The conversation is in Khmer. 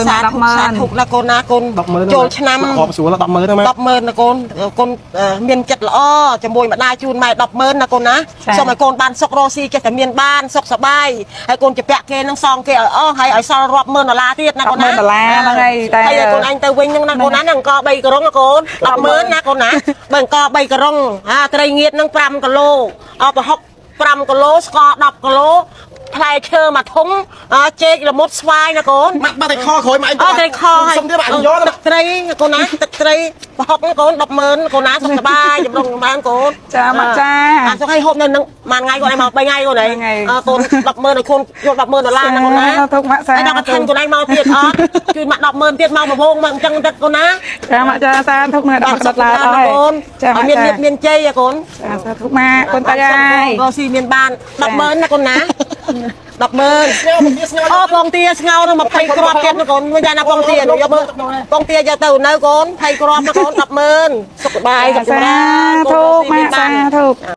សាធុសា 100,000 ធុណាកូនណាកូន 100,000 ចូលឆ្នាំ គ្រាប់ស្រួល100,000ហ្នឹងម៉ែ 100,000ណាកូនកូនមានចិត្តល្អជាមួយម្ដាយជូនម៉ែ100,000ណាកូនណាសូមឲ្យកូនបានសុខរស់ស៊ីចេះតែមានបានសុខសប្បាយហើយកូនជពាក់គេនឹងសងគេឲ្យអស់ហើយឲ្យសល់រាប់ម៉ឺនដុល្លារទៀតណាកូនណា 100,000ដុល្លារហ្នឹងហើយតែ ហើយកូនអញទៅវិញហ្នឹងណាកូនណាហ្នឹងអង្គ3ក្រុងណាកូន100,000ណាកូនណាបើអង្គ3ក្រុងអាត្រីងៀតហ្នឹង5គីឡូអប្រហុក5គីឡូស្ករ10គីឡូផ្លែឈើមួយធុងចេកល្មុតស្វាយណាកូន ម៉ាក់បាត់តែខក្រោយម៉ាក់ អត់ត្រីខហើយ សុំទៀតម៉ាក់យក ទឹកត្រីកូនណាទឹកត្រីប្រហុកកូន100,000កូនណាសុខសប្បាយចម្រុងបានកូន ចាម៉ាក់ចា អាសុខឲ្យហូបនៅនឹងមួយថ្ងៃកូនឯងមក3ថ្ងៃកូនឯង ថ្ងៃ កូន100,000ឲ្យកូនយក100,000ដុល្លារណាកូនណា សាធុម៉ាក់សា ហើយដល់កឋិនកូនឯងមកទៀតអត់ជួយមក100,000ទៀតមកមួយវងមកអញ្ចឹងទឹកកូនណា ចាម៉ាក់ចាសាធុនឹងដល់ដុល្លារអស់ហើ កូន យចា ឲ្យមាន ម៉ាក់ចា លៀបមានជ័យអាកូន ចាសាធុម៉ាក់កូនតាយាយ កូនស៊ីមានបាន100,000ណាកូនណា100,000 ស្ងោមកស្ងោ អូពងទាស្ងោនឹង20គ្រាប់ទៀតណាកូនមិនយ៉ាងណាពងទាយកមើលពងទាយកទៅនៅកូន20គ្រាប់ណាកូន100,000សុខសប្បាយសុខ សា ចម្រើន ធុម៉ាក់សាធុ